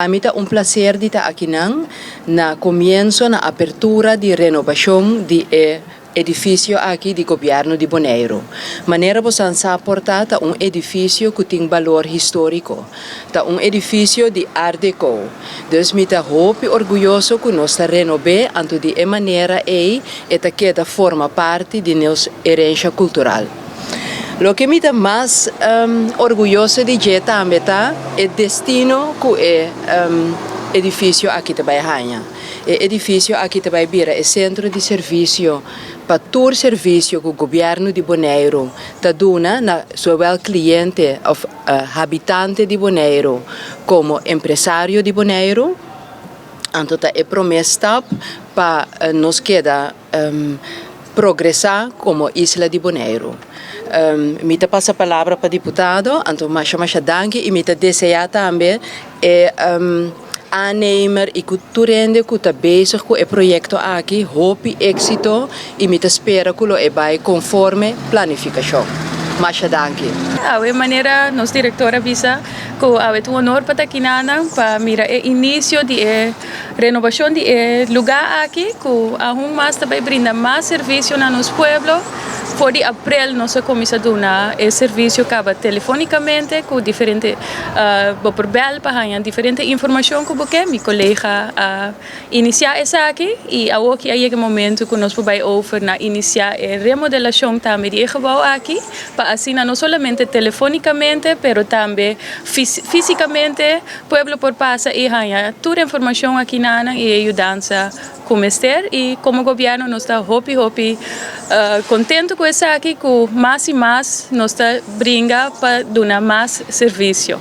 Pa mi ta un plaser di ta akinan na komienso, na apertura di renobashon di e edifisio aki di gobièrnu di Boneiru. Manera bo sa por ta, ta un edifisio ku tin balor históriko. Ta un edifisio di Art Deco. Dus mi ta hopi orguyoso ku nos ta renob'é, anto di e manera ei e ta keda forma parti di nos herensia kultural. Loke mi ta mas orguyoso di dje tambe ta e destino ku e edifisio aki ta bai haña. E edifisio aki ta bai bira e sentro di servisio pa tur servisio ku gobièrnu di Boneiru ta duna na zowel kliente òf habitante di Boneiru komo empresario di Boneiru. Anto ta e promé stap pa nos keda progresá komo isla di Boneiru. Mi ta pasa palabra pa diputado, anto masha masha danki i mi ta deseá tambe e aannemer i ku tur hende ku ta bezig ku e proyekto aki hopi éksito i mi ta spera ku lo e bai konforme planifikashon. Masha danki. Awe manera nos direktor a bisa ku awe ta un honor pa ta kinanan pa mira e inisio di e Renobacion di e lugar aki cu aun mas ta bay brinda mas servicio na nos pueblo. For di aprel nos a cuminsa duna e servicio caba telefonicamente cu diferente bo por bel pa haya diferente informacion cu bo ke. Mi colega a inicia esaki y awoki a yega e momento cu nos por bay over na inicia e remodelacion tambe di e gebouw aki pa asina no solamente telefonicamente pero tambe fisicamente Pueblo por pasa y haña tur informacion aki nanan y e yudansa cu mester y como gobierno nos ta hopi hopi contento cu esaki cu mas y mas nos ta bringa pa duna mas servicio.